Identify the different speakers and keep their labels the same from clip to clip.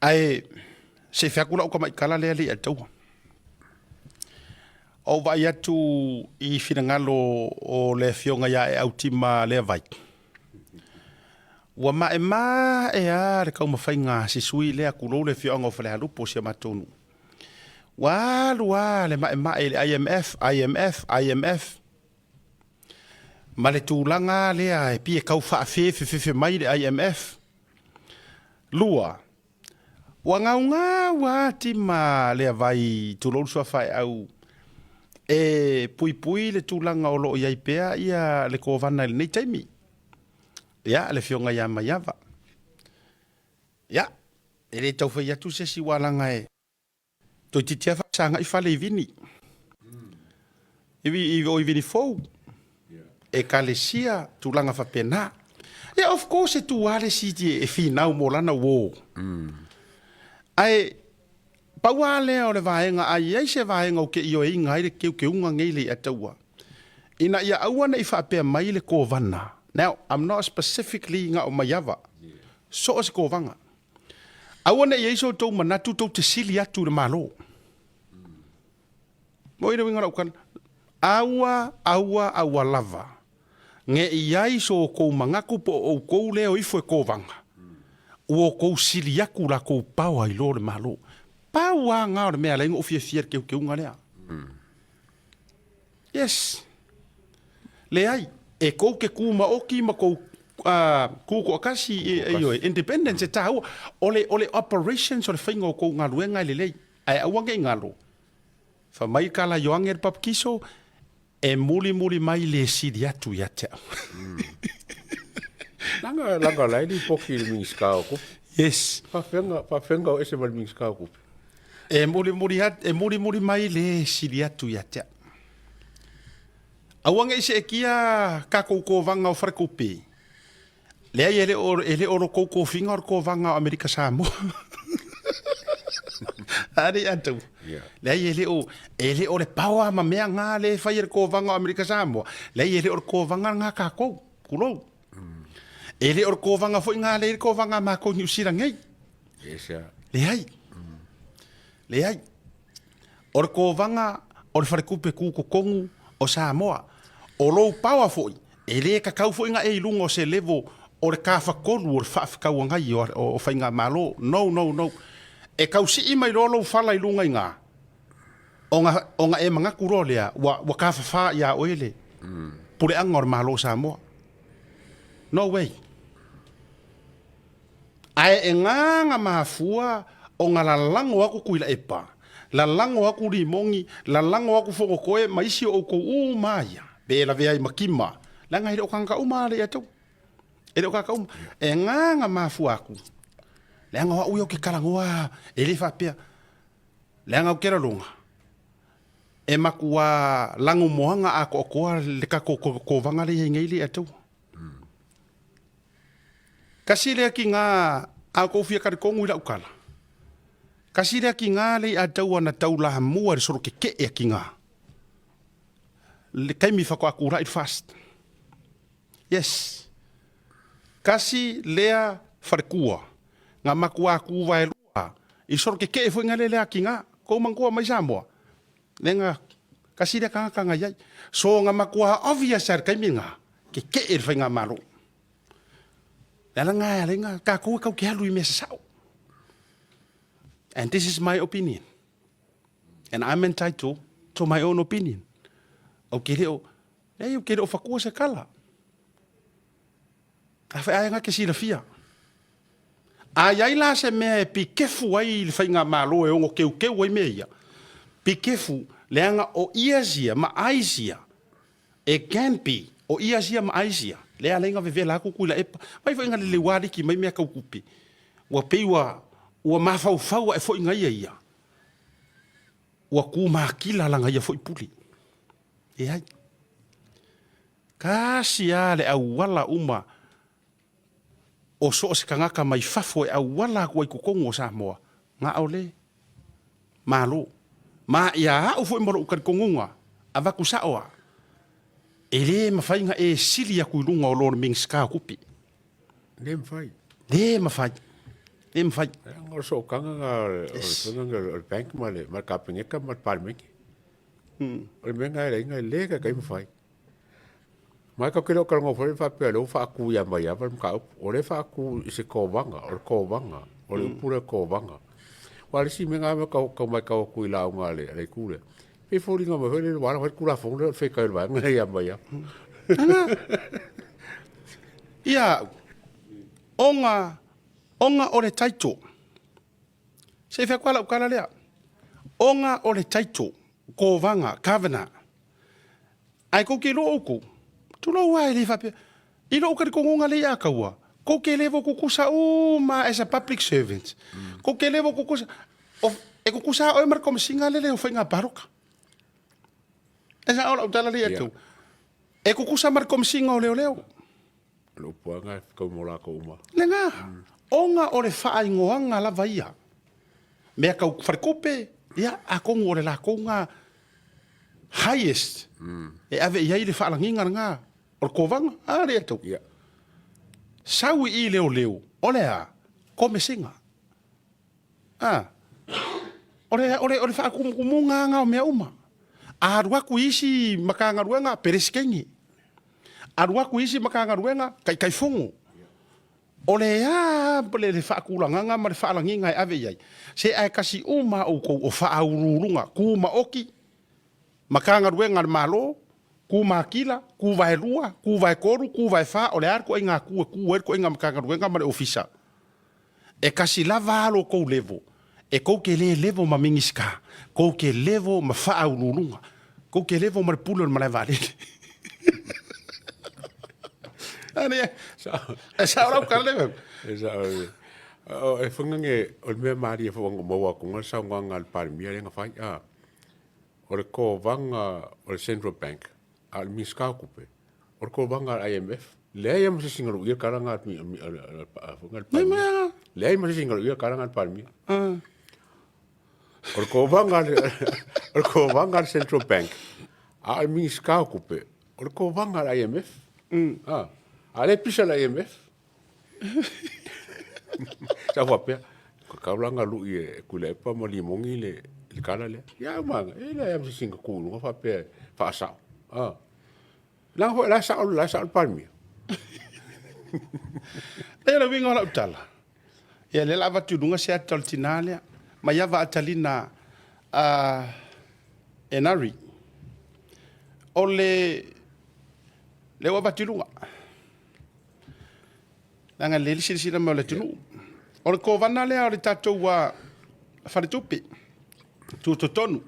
Speaker 1: Ae se i fai atu lau tamaitala lea le i ataua. Ou vaai atu i finagalo o le afioga ia Eau Tima Leavai, ua maemae lava le taumafaiga a si sui lea, tulou le afioaga o Falealupo o si a matou nuu. Ua alu lava le maemae i le IMF, IMF, IMF, ma le tulaga lea e pei e tau faafefefefe mai le IMF. Lua, ua gaugau lava Tima Leavai, tulou le suafa Aeau, e puipui le tulaga o lo o i ai pea ia le Kovana i lenei taimi. Ia, le afioga ia Maiava. Ia, e le tau fai atu se isi aua leaga e Toeitiiti lava faafesagai fale i Vini. I, o i Vini fou. Ekalesia, tulaga faapena. Yeah, of course e tu lava le isi e finau mo lana uo. Ae pau lava lea o le vaega, a i ai se vaega ou te ioeina ai le teuteuga nei le Ataua, ina ia aua ne i faapea mai le Kovana. Now, I'm not specifically na o Maiava, so o se Kovaga. Aua ne i i ai so outou manatu tou te sili atu i le Malo. Moi le uiga o lau tala. Aua, aua, aua lava ne i i ai so outou manatu po o outou lea o ifo e kovaga, ua outou sili atu latou power i lo le Malo. Pau lava na o le mea e ala ai ona ou fiafia i le teuteuga lea. Yes. Leai, e tou te tumaoti ma tou tutoatasi, ioe, independence e taua. O le, o le operations o le faiga o tou galuega e lelei, ae aua ne i galo, fai mai le tala a Ioane le Papatiso, e mulimuli mai le sili atu ia te au.
Speaker 2: Leaga, leaga o la e lipoti i le Minisita o Tupe.
Speaker 1: Yes.
Speaker 2: Faafefea, faafefea o ese ma le Minisita o Tupe?
Speaker 1: E mulimuli, e mulimuli mai le sili atu ia te au. Aua ne i seetia tatou kovaga o Faletupe. Leai, e le o, e le o lo tou tofiga o le kovaga o Amerika Samoa. A le atu. Leai, e le o, e le o le power ma mea ngā le fai e le kovaga o Amerika Samoa. Leai, e le o le kovaga ngā kākou. Kulou. E le o le kovaga foi ngā le i le kovaga a mākou i Niu Sila nei.
Speaker 2: Yes, yeah.
Speaker 1: Leai. Leai. O le kovaga o le Faletupe Tutotonu o Samoa. O lou power foi, e le tatau foi na e i luga o se level o le tafatolu o le faafetauagai o faigamalo. No, no, no. E tau sii mai loa lou fala i luga i ina, ona, ona e manatu loa lea ua, ua tafafa ia oe le puleaga o le Malo o Samoa. No way. Ae e gā mafua ona lalago aku Tuilaepa, lalago aku Limoni, lalago aku Fonotoe ma isi o outou uma ia, pe lavea ai ma Kima, leaga e le o tagata uma a le Atua. E le o tagata uma. E gā mafua aku, leaga o au ia ou te talanoa, e le faapea, leaga ou te lalona, e matua lagomoaga atoatoa le tatou kovaga lea e i ai nei le Atua. Kasi lea ki ngā, a kou fia talitonu i lau tala, kasi lea ki ngā lei a tau ana tau lamua i le solo keke'e a ki ngā, le taimi whakoa aku i le fast. Yes. Kasi lea wharekua, ngā makua aku wae lua, i solo keke'e foi ngā lele a ki ngā, kou mangua mai Samoa. Le ngā, kasi lea kanga kanga iai. So ngā makua obvious a le taimi ngā, keke'e le whai ngā malo. Le ala ngā, le ngā, kākou e kau ke alu i mea sasao. And this is my opinion. And I'm entitled to my own opinion. Au ke leo, leai, au ke leo whakua se kala. A whai ae ngā ke silafia. A iai la se mea e pikefu ai le faigamalo e ono keukeu ai mea ia, pikefu leaga o ears ia ma eyes ia, e can be o ears ia ma eyes ia, lea alai na vevela atu Tuilaepa, mai foi na leleu aliki mai mea tau tupe, ua pei ua ua mafaufau ae foi na ia ia, ua tu makila lana ia foi pule. Leai. Kasi a le auala uma o so o se tagata mai fafo e auala atu ai i totonu o Samoa, na o le Malo. Ma ia au foi ma lou talitonuga, avatu sao a, e le mafai na e sili atu i luga o lo le Minisita o Tupe.
Speaker 2: Le mafai.
Speaker 1: Le mafai. Le mafai.
Speaker 2: Leaga o le sootaga lena o le faiga o le bank ma le Kapeneta ma le Palemene. O le mea lena e leai e le taitai mafai. Ma e tatou te le o talanoa foi faapea o lea ua faatu ia Maiava le mataupu. O lea e faatu i se tovaga, o le tovaga, o le upu lea o le tovaga. Aua o le isi mea lena e tau matau atu i lauga a le itu lea, e pei e foliga mai foi lele ua ala ona fai le Tulafono lea o le fetau e le vaega lea ia Maiava.
Speaker 1: Ia, ona, ona o le title. Se i fai atu lava lau tala lea. Ona o le title, tovaga, governor. Ae tou te iloa outou, tulou lava e le faapea, i lou talitonuga lea ia taua, tou te levo tutusa uma lava as a public servant. Tou te levo tutusa, e tutusa lava oe ma le Komesina lele o Faiga Palota. E sao lau tala lea ia te au. E tutusa ma le Komesina o Leoleo.
Speaker 2: O le upu lava lena e fetau mo latou uma.
Speaker 1: Lena, ona o le faaigoaga lava ia. Mea tau faletupe, ia, atonu o le latou lena highest e ave i ai le faalagiga lena o le kovaga, a lea tou. Sau i i leoleo, o le a? Komesina. A, o le, o le, o le faakumukumuga lena o mea uma. A alu atu i isi Matagaluega, Peresetene. Alu atu i isi Matagaluega, Taitaifono. O le a le faatulagaga ma le faalagiga e ave i ai? Se ae tasi uma lava outou o faauluuluga, tumaoti, Matagaluega a le Malo, tu makila, tu vaelua, tu vaetolu, tu vaefa, o le a le ituaiga tu e tu ai le ituaiga Matagaluega ma le Ofisa? E tasi lava a lo tou level, e tou te le level ma Minisita, tou te level ma faauluuluga, tou te level ma le pule o le malae vaalele. E sao lau tala lea.
Speaker 2: E sao. E fanga nge o le mea malie foi ua maua atu le saunoaga a le Palemia lea na fai, a o le kovaga o le Central Bank a o le Minisita o Tupe, o le kovaga a le IMF. Leai lava ma se isi na luia le tala lena a le Palemia. Leai ma se isi na luia le tala lena a le Palemia. O le kovaga o le kovaga a le Central Bank, a o le Minisita o Tupe, o le kovaga a le IMF. A, a lea e pisa le IMF. Sa ou faapea, tatau la ona lui e Tuilaepa ma Limoni le tala lea. Ia uma ane, e leai lava ma se isi na tu i luga faapea e faasao. A, leaga foi o la e sao, la e sao le Palemia.
Speaker 1: Leai o le uiga o lau tala, ia lea o le a avatu i luga se ata o le tina lea, Maiava Atalina Enari. O le, lea ua avatu i luga. Leaga e lelei le silasila mai o le atunuu. O le kovana lea o le tatou faletupe tutotonu.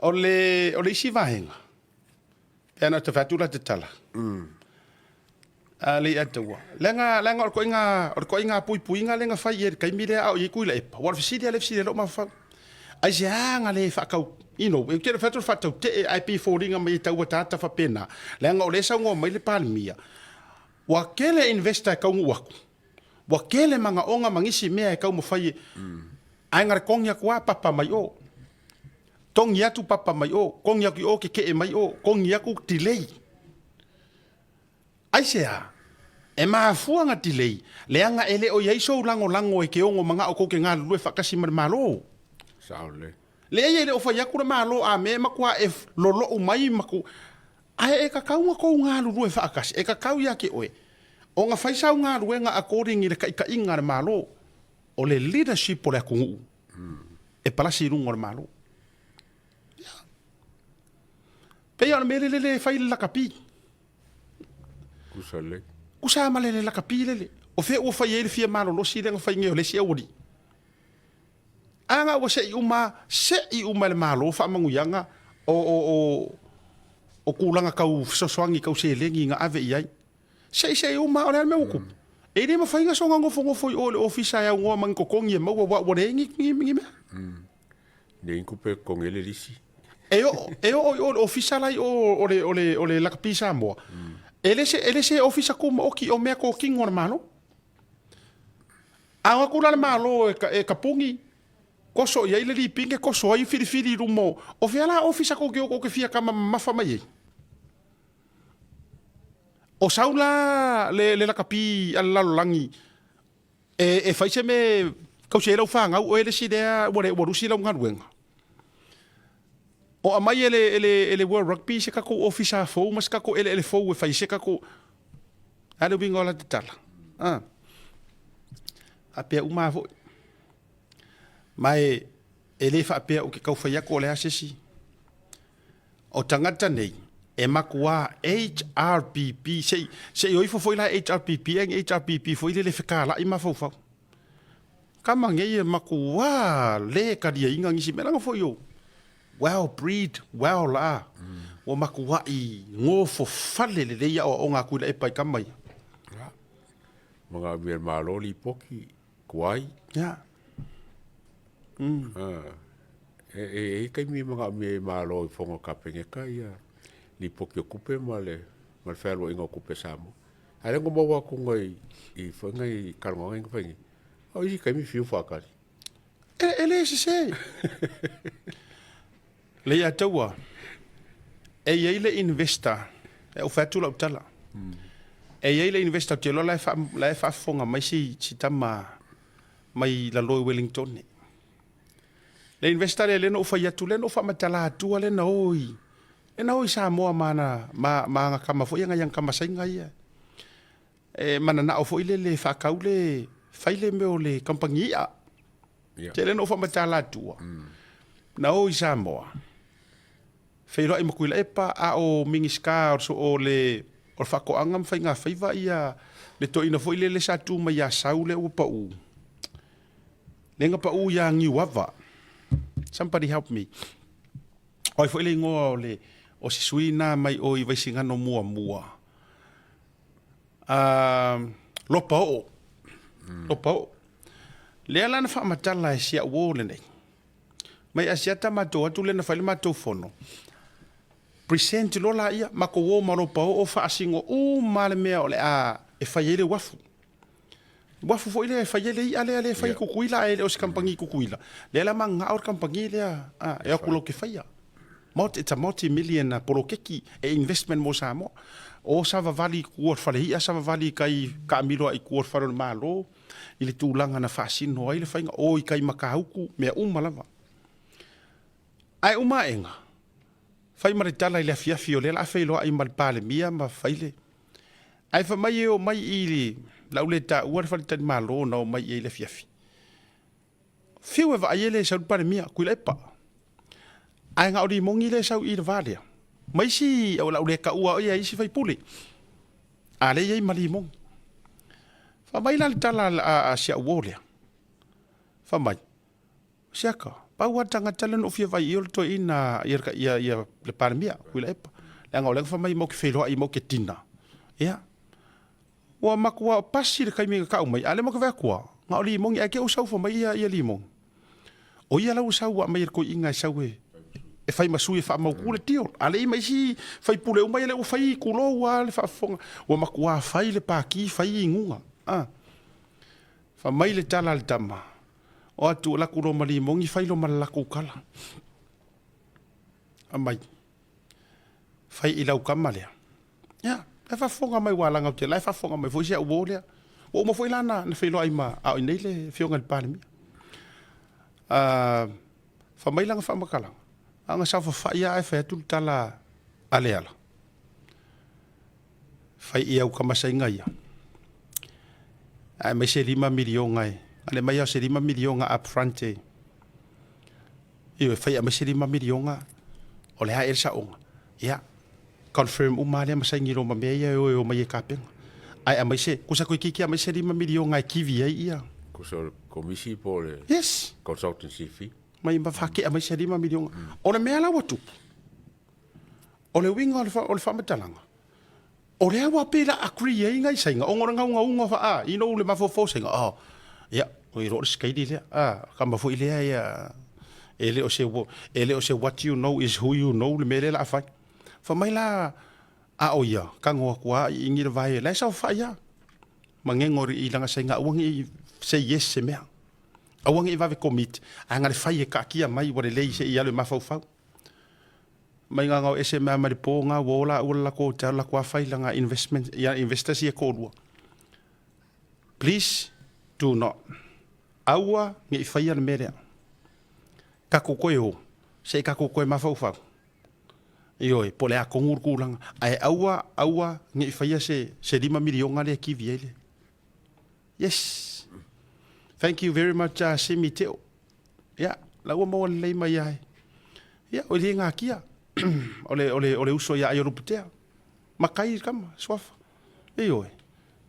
Speaker 1: O le, o le isi vaega, pe ana te fai atu la te tala, a le i ataua. Leaga, leaga o le toaiga, o le toaiga puipuiga lea na fai i ai i le taimi lea a o i ai Tuilaepa. Aua o le fesili lava lea e fesili ai lou mafaufau. Aisea na le faatau, you know, ou te le fai atu o le faatautee, ae pei e foliga mai e tau ataata faapena, leaga o lea e saunoa mai le Palemia, ua tele investor e taunuu atu, ua tele manaoga ma nisi mea e taumafai e, ae na le togi atu lava papa mai o, togi atu papa mai o, togi atu i o tetee mai o, togi atu delay. Aisea? E mafua na delay, leaga e le o i ai sou lagolago e te ono manao tou te galulue faatasi ma le Malo.
Speaker 2: Sao lelei.
Speaker 1: Leai e le o fai atu le Malo a mea e matua e lolou mai ma ku, ae e tatau ona tou galulue faatasi, e tatau ia te oe ona fai sau galuega according i le taitaiga a le Malo, o le leadership o le atunuu e palasi i luga o le Malo. Ia. Pei lava o le mea lele e fai le lakapi.
Speaker 2: Kusa lelei.
Speaker 1: Kusa ma le le lakapi lele. O fea ua fai ai le fia malolosi lea na fai nei o le isi aualii? A na ua se i uma, se i uma e le Malo faamanuiaga o, o, o, o tulaga tau fesoasoani tau seleni na ave i ai. Se i se i uma, o le a le mea ua tupu? E le mafai ona soona nofonofo i o i le ofisa e aunoa ma ni totogi e maua aua ua leai ni, ni, ni mea.
Speaker 2: Leai ni tupe e totogi ai le lisi.
Speaker 1: E oo, e oo i o i le ofisa la i o o le, o le, o le Lakapi Samoa, e le se, e le se ofisa tumaoti o mea tokino a le Malo. A o atu la le Malo e, e tapuni, koso i ai le lipine, koso ai filifili i luma o, o fea la ofisa tou te o tou te fia tama mamafa mai ai? O sau la le, le lakapi a le lalolagi. E fai se mea tausi ai lau fanau, oe le isi lea ua le ua lusi lau galuega. O aumai e le, e le, e le World Rugby se tatou ofisa fou ma se tatou eleele fou e fai ai se tatou... A le uiga o la ta tala. A. Faapea uma lava foi. Ma e, e le faapea ou te tau fai atu o le a se isi. O tagata nei, e matua HRPP, se i, se i o ifo foi la HRPP, ae ni HRPP foi lele e fekalai mafaufau. Tama nei e matua le taliaina nisi mea, leaga foi o well breed, well a, ua matuai gofofale lelei aoaoga a Tuilaepa i tama ia.
Speaker 2: Ia, manaomia e le Malo lipoti tuai.
Speaker 1: Ia.
Speaker 2: E i ai taimi e manaomia ai e Malo i fono a le Kapeneta ia lipoti o tupe ma le fealuaiga o tupe a Samoa. Ae lea na maua atu i foi nai talanoaga ia na fai nei, o isi taimi fiu faatali.
Speaker 1: E le sese. Leiataua, e i ai le investor, e ou fai atu lau tala. E i ai le investor, ou te iloa la e faafofoga mai si tama mai lalo i Wellington. Le investor lea, lea na ou fai atu, lea na ou faamatala atua lea na o i, lea na o i Samoa ma ana, ma ana tama foi ia, nai ana tama Saina ia. E mananao foi lele e faatau le, fai le mea o le kamupani i'a.
Speaker 2: Yeah.
Speaker 1: Tele na ou faamatala atua. Na o i Samoa, feiloai ma Tuilaepa, a o Minisita o, o le o le Faatoaga ma Faiga Faiva ia le toeaina foi lele sa tu mai ia Sau lea ua pau. Lea na pau ia Niuava. Somebody help me. O ai foi le igoa o le o si sui na mai o i Vaisigano muamua. Lopaoo. Lopaoo. Lea la na faamatala e si au uo lenei. Mai Asiata matou atu lea na fai le matou fono. Present loa laia, matou o ma Lopaoo faasino uma le mea o le a e fai ai le uafu. Uafu foi lea e fai ai le i'a lea lea e fai i Tutuila ae le o se kamupani Tutuila. Lea la mananao le kamupani lea e o atu latou te faia. Multi, it's a multi-million poloketi e investment mo Samoa. O savavali i tua o le fale i'a, savavali i tai taamilo i tua o le fale o le Malo, i le tulaga na faasino ai le faiga, o i tai Matautu, mea uma lava. Ae uma aega, fai ma le tala i le afiafi o lea o le a feiloai ma le Palemia ma fai le... Ae fai mai e omai i le lau le taua le faletalimalo na omai i ai i le afiafi. Fiu e vaai e le sau le Palemia, Tuilaepa. Ae na o Limogi lea e sau i le va lea. Ma isi, o lau le taua o ia isi faipule. A lea e i ai ma Limogi. Fai mai la le tala a si au uo lea. Fai mai, Siaka, pau lava le tagata lea na ou fia vaai i ai o le toeaina ia le Palemia, Tuilaepa. Leaga o lea na fai mai matou te feiloai matou te dinner. Ia, ua matua pasi le taimi na tau mai, a o lea matou te vaai atu lava, na o Limogi, ae te i ua sau fai mai ia Limogi. O ia la ua sau ua aumai e le toeaina e sau e fai ma sui e faamautu le deal. A lea e i ai ma isi faipule uma ia lea ua fai, tulou lava le faafofoga, ua matua fai le pati, fai inuga. Fai mai le tala a le tama, O atu, alu atu loa ma Limogi fai loa ma le latou tala. Aumai, fai i lau tama lea. Ia, la e faafofoga mai ua laga ou te, la e faafofoga mai foi si au uo lea. Ua uma foi la na feiloai ma, a o i inei le afioga i le Palemia. Fai mai lana faamatalaga, a na saofafai lava ae fai atu le tala a Leala. Fai i au tamasaiga ia, ae aumai se $5 miliona e, ale aumai lava o se $5 miliona up front e, ioe, fai aumai se $5 miliona, o le a ea le saoga? Ia, confirm uma lava lea ma saini loa ma mea ia e o e omai e tapena. Ae aumai se, tusa toeitiiti aumai se $5 miliona e kivi ai ia.
Speaker 2: Tusa o le komisi po o le
Speaker 1: Yes.
Speaker 2: consultancy fee.
Speaker 1: Mai ma faatea mai se $5 miliona. O le mea la ua tupu, O le uiga o le faamatalaga, o lea ua pei la agree ai nai Saina ona o le gaugauga fa a, you know le mafaufau o Saina, oh, ia, oi loa le sikaili lea, a, kama foi lea ia, e le o se, e le o se what you know is who you know le mea lea la a fai. Fai mai la, a o ia, tago atu lava i le vae, la e saofai lava, magego i lana Saina aua ne i say yes se mea. Aua ne i vave commit, ae na le fai e kaatia mai ua lelei se i alu e mafaufau. Mai gagao ese mea mai le po nga ua ola ua lako te ala kua fai langa investment ia investors ia toalua. Please. Do not. Aua ne i faia le mea lea. Tatou toe o, se i tatou toe mafaufau. Ioe, po o le a tonu le tulaga. Ae aua, aua ne i faia se, se $5 miliona lea e kivi ai le. Yes. Thank you very much, Simi Teo. Ia, la ua maua lelei mai ai. Ia, o le natia. O le, o le, o le uso ia Aiolupotea. Makai le tama, suafa. Ioe,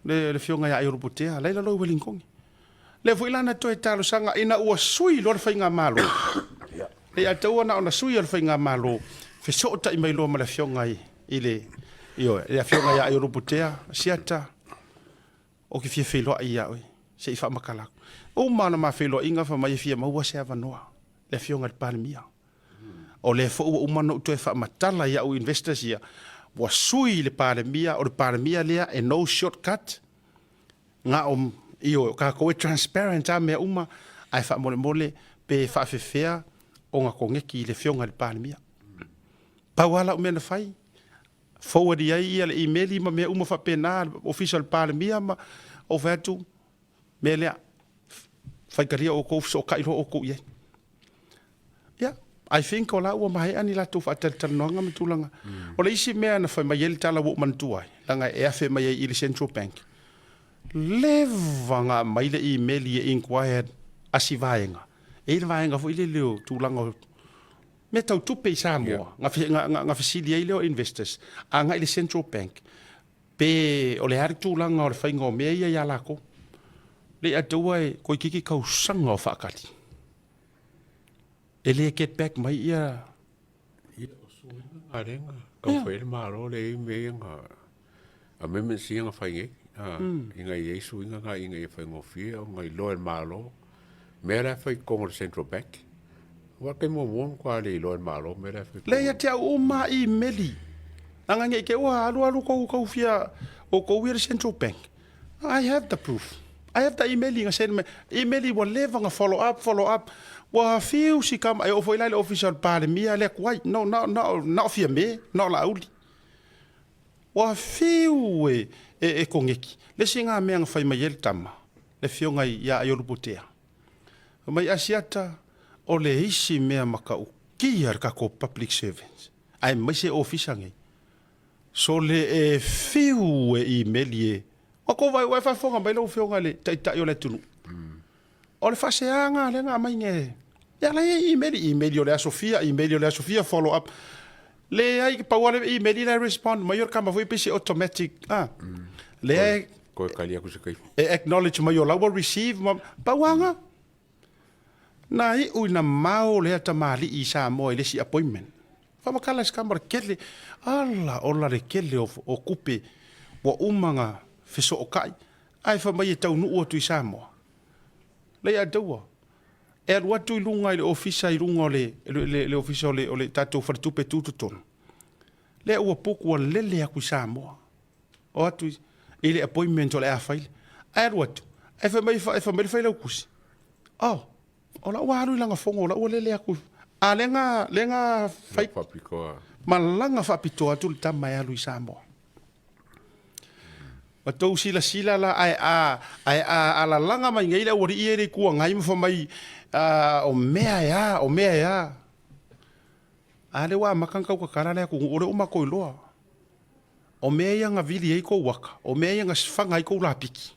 Speaker 1: le, le fioga ia Aiolupotea, laila loa i Wellington. Lea foi la na toe talosaga ina ua sui loa le faigamalo. Le ia taua na ona sui o le faigamalo, fesootai mai loa ma le afioga i, i le, ioe, le afioga ia Aiolupotea, Siata, ou te fia feiloai ia oe, se i faamatala atu. Uma ona ma feiloaiga fai mai e fia maua se avanoa, le afioga i le Palemia. O lea foi ua uma ona ou toe faamatala i au investors ia, ua sui le Palemia, o le Palemia lea e no shortcut, na o, ioe, o tatou e transparent lava mea uma, ae faamolemole pe faafefea ona koneki i le afioga i le Palemia. Pau lava lau mea na fai, forward i ai ia le email ma mea uma faapena a le Ofisa o le Palemia ma ou fai atu, mea lea, faitalia outou, fesootai loa outou i ai. Ia, I think o la ua maea ni latou faatalatalanoaga ma tulaga. O le isi mea na fai mai ai le tala ua ou manatua ai, leaga e afe mai ai i le Central Bank, leva na aumai le email e inquired a si vaega, e i ai le vaega foi lele o tulaga o mea tau tupe i Samoa, na fesili ai lea o investors agai i le Central Bank, pe o le a le tulaga o le faiga o mea ia ia latou. Le ia taua e toeitiiti tausaga o faatali. E le get back mai ia.
Speaker 2: Ia, o suiga na lea na taumafai ai le Malo lea e i ai mea ia na amendments ia na fai nei, ina ia i ai suiga na ina ia faigofie ona iloa e le Malo mea la e fai i totonu o le Central Bank. Aua o le taimi muamua ua matua le iloa e le Malo mea la e fai i totonu.
Speaker 1: Lea ia te au uma lava imeli, leaga ne i te i ua alualu tou fia, outou ia le Central Bank. I have the proof. I have the email na send mai. Email ua leva na follow up, follow up. Ua fiu si kama e oo foi la i le ofisa o le Palemia le atu ai. No, na, na, na o Fiame, na o Laauli. Ua fiu e, e, e koneki. Le isi ngā mea na fai mai ai le tama, le afioga ia Aiolupotea. Fai mai Asiata, o le isi mea matautia le tatou public servants, aemaise ofisa nei, Sole e fiu e imeli e. Ua kou vaai, ua e faafofoga mai lau Afioga i le Taitai o le atunuu. O le faaseaga lea na aumai e ia la e imeli, imeli o le aso fia, imeli o le aso fia, follow up. Leai, pau lava le imeli la e respond mai o le kama foi pei se automatic, ah. Lea e
Speaker 2: Koe kali aku se kaifu.
Speaker 1: E acknowledge mai o la ua receive ma pau lava. Na iu ina mao lea tamalii i Samoa i le isi appointment. Faamatala se kama o le kele, ala ola le kele o kupe ua uma na fesootai ae fai mai e taunuu atu i Samoa. Lea ia taua, e alu atu i luga i le ofisa i luga o le, le, le ofisa o le, o le tatou faletupe tutotonu. Lea ua puku ua lele atu i Samoa. O atu i le appointment o le a fai, ae alu atu, ae fai mai, fai mai le failautusi, oh, O lau ua alu i lana fono, o lau ua lele atu. A lea na, lea na fai.
Speaker 2: Faapitoa.
Speaker 1: Malaga faapitoa atu le tama e alu i Samoa. Ua tou silasila la, ae a, ae a alalaga mai nei le aualii ia i le Itu Agai ma fai mai, o mea e a, o mea e a. A lea ua amata ona tau tatala le atunuu, o lea ua matou iloa. O mea ia na vili ai kou aka, o mea ia na faga ai kou lapiki.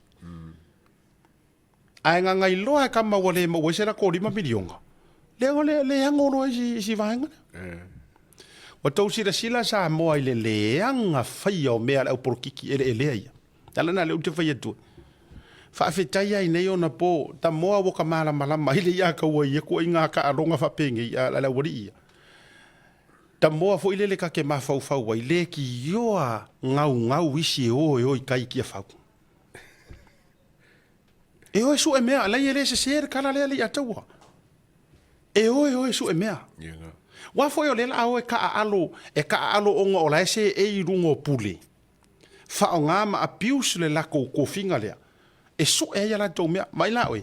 Speaker 1: Ae gagai loa e kama ua le maua ai se lako $5 miliona, lea ua leaga loa isi vaega lea. Ua tou silasila Samoa i le leaga faia o mea a le aupolokiki eleelea ia. O le ala lena lea ou te fai atu ai. Faafetai ai nei ona po, tamoa ua ka malamalama ai le ia kaua i ia tuuaiga taaloga faapenei a le aualii ia. Tamoa foi lele ta te mafaufau ai, leitioa gaugau isi e o e o i tai i Tiafau. E o e sue mea, alai e le sese le tala lea lei ataua. E o e o e sue mea. Ua foi o lea la o e taaalo, e taaalo ona o la e seei i luga o pule. Faaaoga ma abuse le latou tofiga lea e sue ai a latou mea. Vaai la oe,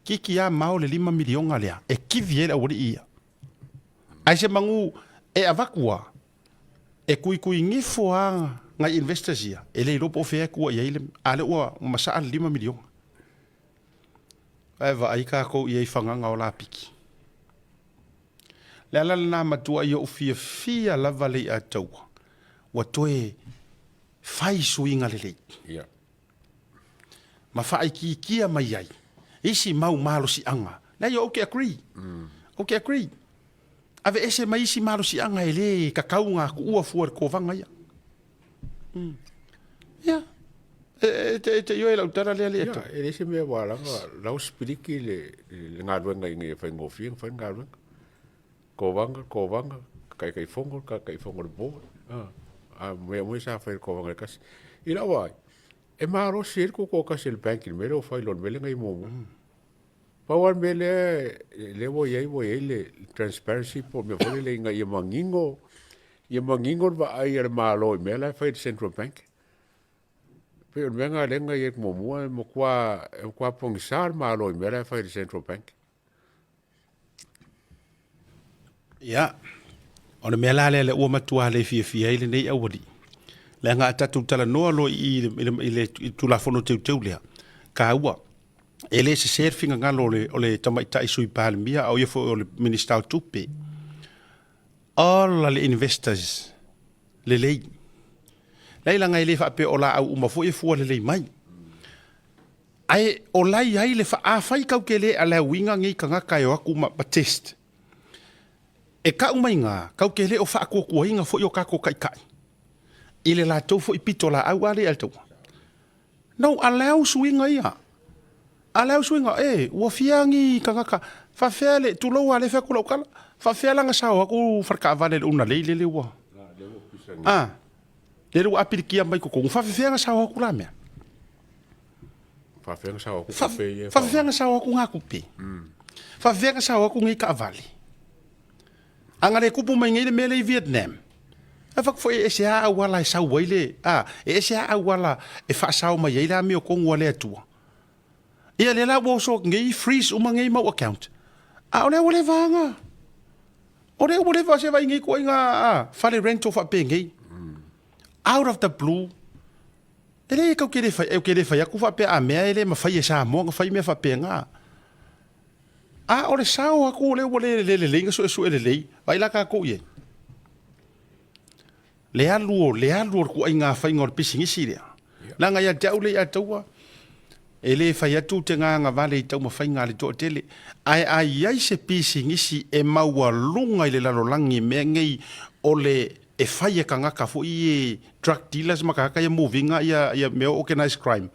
Speaker 1: kiki a mao le $5 miliona lea e kivi ai le aualii ia. Ae se manu e avatu a, e tuituigifo a nai investors ia, e le iloa po o fea e tua i ai le, a lea ua masaa le $5 miliona. Ae vaai kākou i ai fagaga o lapiki. Le ala lena matua i ou fiafia lava le i'a taua, ua toe fai suiga lelei.
Speaker 2: Ia.
Speaker 1: Ma faaitiitia mai ai isi mau malosiaga. Leai, ou te agree. Ou te agree. Aveese mai isi malosiaga e le tatau ona tuua fua i le kovaga ia. Ia, e te, e te ioe i lau tala lea le
Speaker 2: Ia, e leai se mea ua ala ona lau sipiliki le, le galuega ina ia faigofie ona fai le galuega. Kovaga, kovaga, taitaifono, taitaifono o le board. A mea uma ia sa fai e le kovaga e tasi. I lau vaai, e malosi ai le tutoatasi e le bank i le mea lea ua fai i lo le mea lea na i ai muamua. Pau lava le mea lea, lea ua i ai, ua i ai le transparency po o le mea foi lele ina ia manino, ia manino le vaai a le Malo i mea la e fai e le Central Bank. E pei o le mea lena lea na i ai muamua, e matua, e matua pogisa le Malo i mea la e fai e le Central Bank.
Speaker 1: Ia, o le mea la lea lea ua matua le fiafia ai lenei aualii, leaga a tatou talanoa loa i i i le, i le Tulafono Teuteu lea, taua, e le sese le finagalo o le, o le tamaitai Sui Palemia a o ia foi o le Minisita o Tupe. Ola le investors lelei. Leai leaga e le faapea o laau uma foi e fua lelei mai. Ae o la e i ai le fa, afai kau te le allow-ina nei tagata e o atu ma, ma test, e kau mai ina, kau te le o faatuatuaina foi o tatou taitai i le latou foi pitolaau a lea i le taua. No, allow suiga ia. Allow suiga, e, ua fia ni tagata, faafefea le, tulou lava lea e fai atu lau tala, faafefea la ona sao atu faletaavale i le unalei lele ua, a, lele ua apilikia mai totonu, faafefea ona sao atu la mea?
Speaker 2: Faafefea ona sao atu tupe ia?
Speaker 1: Faafefea ona sao atu ngā tupe? Faafefea ona sao atu nei taavale? A na le tupu mai nei le mea lea i Vietnam, e fai atu foi e ese lava auala e sau ai le, a, e ese lava auala e faasao mai ai le amiotonu a le Atua. Ia lea la ua oso atu nei freeze uma nei mau account, a o lea ua leva lava. O lea ua leva se vaai nei ituaiga a, fale rental faapenei. Out of the blue, E leai e te le fai, ou te le fai atu faapea a mea e le mafai e Samoa ona fai mea faapena. A o le sao atu o lea ua le le lelei na suesue lelei, vaai la tatou i ai. Le alu o le alu o le ituaiga faiga o le pisinisi lea. Leaga ia te au le ia taua, e le fai atu te gagavale i taumafaiga a le toatele, ae a i ai se pisinisi e maualuga i le lalolagi i mea nei o le e fai e tagata foi ia drug dealers ma tagata ia move ina ia, ia mea organized crime.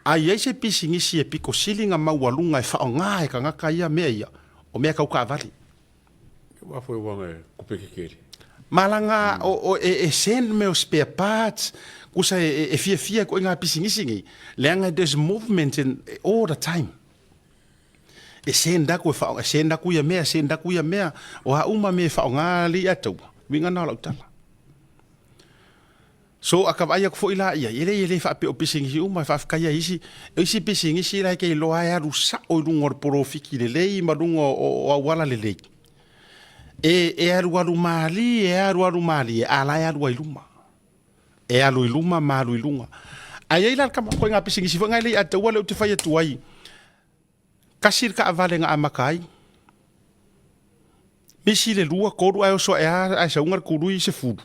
Speaker 1: A i ai se pisinisi e pito sili na maualuga e faaaoga e tagata ia mea ia, o mea tau taavale.
Speaker 2: Aua foi ua e kupe kekele.
Speaker 1: Malaga o, o, e, e send mea o spare parts, kusa e, e, e fiafia koe ngā pisinisi nei. Leaga there's movement in all the time. E send aku e wha, e send aku ia mea, send aku ia mea, o a uma me e whaonga li a taua. Uiga na o lau tala. So a ka vaai aku foi la ia, e le e le faapea o pisinisi uma e faafetai ai isi, o isi pisinisi la e ke iloa e alu sao i luga o le polofiki lelei ma luga o, o auala lelei. E, e alualu malie, e alualu malie, a la e alu ai luma. E alu i luma ma alu i luga. Ae i ai la le tama, koe ngā pisinisi foi ngai le i ataua le ou te fai atu ai, kasi le taavale na amata ai, misi le lua, tolu ae oso ae a ae sauga le tului 10.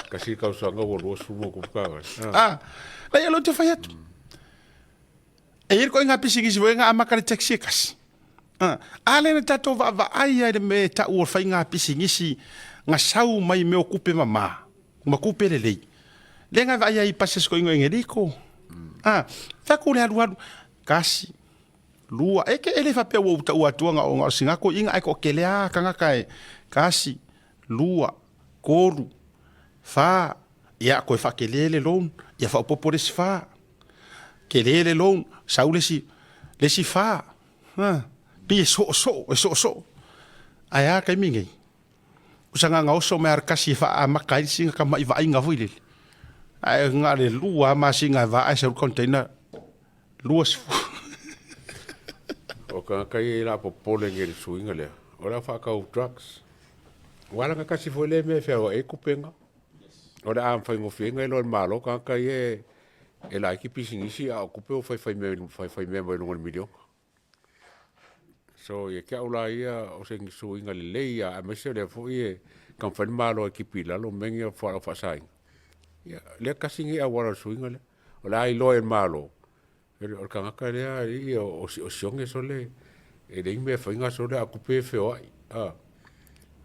Speaker 2: Kasi le tausaga ua 20 ma tupu taavale.
Speaker 1: Ah, la ia le ou te fai atu. E i ai le ituaiga pisinisi foi na amata le taxi e tasi. A, a lea na tatou vaavaai ai le mea e tau o le faiga pisinisi na sau mai mea o tupe mama ma tupe lelei. Lea na vaai ai i buses koiga i Engeliko. A, fai atu le alualu, tasi, lua, e ke e le faapea ua ou taua atua na o na o sina toeaina ae toatele lava tagata e tasi, lua, tolu, fa, ia toe faatele le loan, ia faaopoopo le isi fa. Tele le loan, sau le isi, le isi fa. Ha, pei e soosoo, e soosoo. Ae a taimi nei? O sagaga oso mai lava kasi e faaamata ai le sina tamai vaaiga foi lele. Ae na o le 2 lava masina e va ae sau le container 20.
Speaker 2: O tagata ia i la popole nei i le suiga lea, o le au faatau drugs. Ua ala kasi foi lea mea e feaoai ai kupega. O le a faigofieina e loa le Malo tagata ia e laiti pisinisi a o tupe ua faifai mea mai luga o le miliona. So ia te au la ia o se suiga lelei ia aemaise o lea foi e taumafai le Malo e tipi i lalo mea nei o fualaau faasaina. Ia lea tasi lenei auala o le suiga lea. O le a iloa ai e le Malo o le tagata lea alii o Sione sole e leai ni mea e faia sole a o tupe ia e feoai.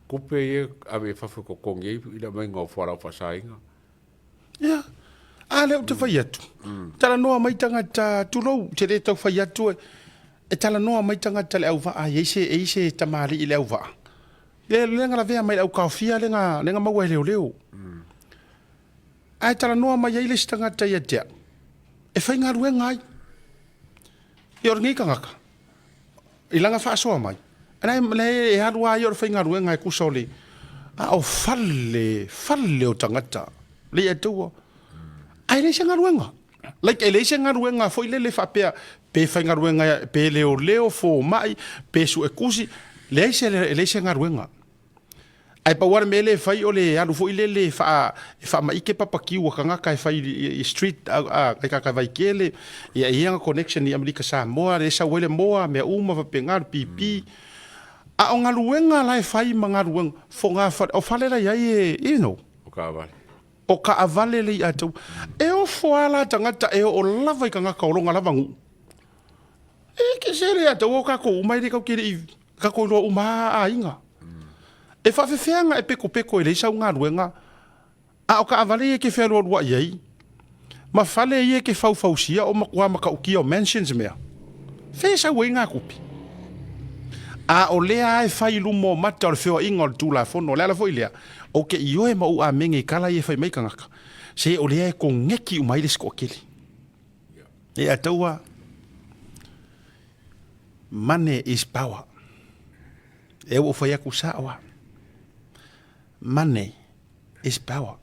Speaker 2: Tupe ia e ave i fafo e totogi ai le aumaiga o fualaau faasaina.
Speaker 1: Ia, a lea ou te fai atu, talanoa mai tagata, tulou, ou te le tau fai atu, e talanoa mai tagata i le auvaa, e i ai se tamalii i le auvaa, lea na lavea mai i le autaofia lea na maua e leoleo. Ae talanoa mai ai le isi tagata ia te au, e faigaluega ai. Ia o lenei tagata, i lana faasoa mai, e alu lava ia o le faigaluega e tusa o le... A o fale, fale o tagata, le ia taua. Ae leai se galuega. Like e leai se galuega foi lele faapea pe faigaluega pe leoleo, fomai, pe suetusi, leai se, leai se galuega. Ae pau lava le mea lea e fai o le alu foi lele e faamaite papakiu a tagata e fai i street a tagata vaikele, ia e i ai ana connection i Amerika Samoa lea e sau ai le moa, mea uma faapena, le pipi. A o galuega la e fai ma galuega fogafale, o fale la e i ai e, you know.
Speaker 2: O taavale.
Speaker 1: O taavale le ia tau. E ofo lava la tagata e oo lava i tagata o lona lava nuu. E ke se le ia tau o tatou uma e le tatou te le i tatou iloa uma lava aiga. E faafefea ona e pekopeko e leai sau galuega, a o taavale ia e te fealualuai ai, ma fale ia e te faufausia o matua matautia o mansions mea, fea e sau ai na tupe? A o lea lava e fai i luma o mata o le feoaiga o le Tulafono. O le ala foi lea, ou te ioe ma ou amene i tala ia e fai mai tagata, se o lea e koneki uma ai le isi toatele. E ataua, money is power. E ua ou fai atu sao lava. Money is power.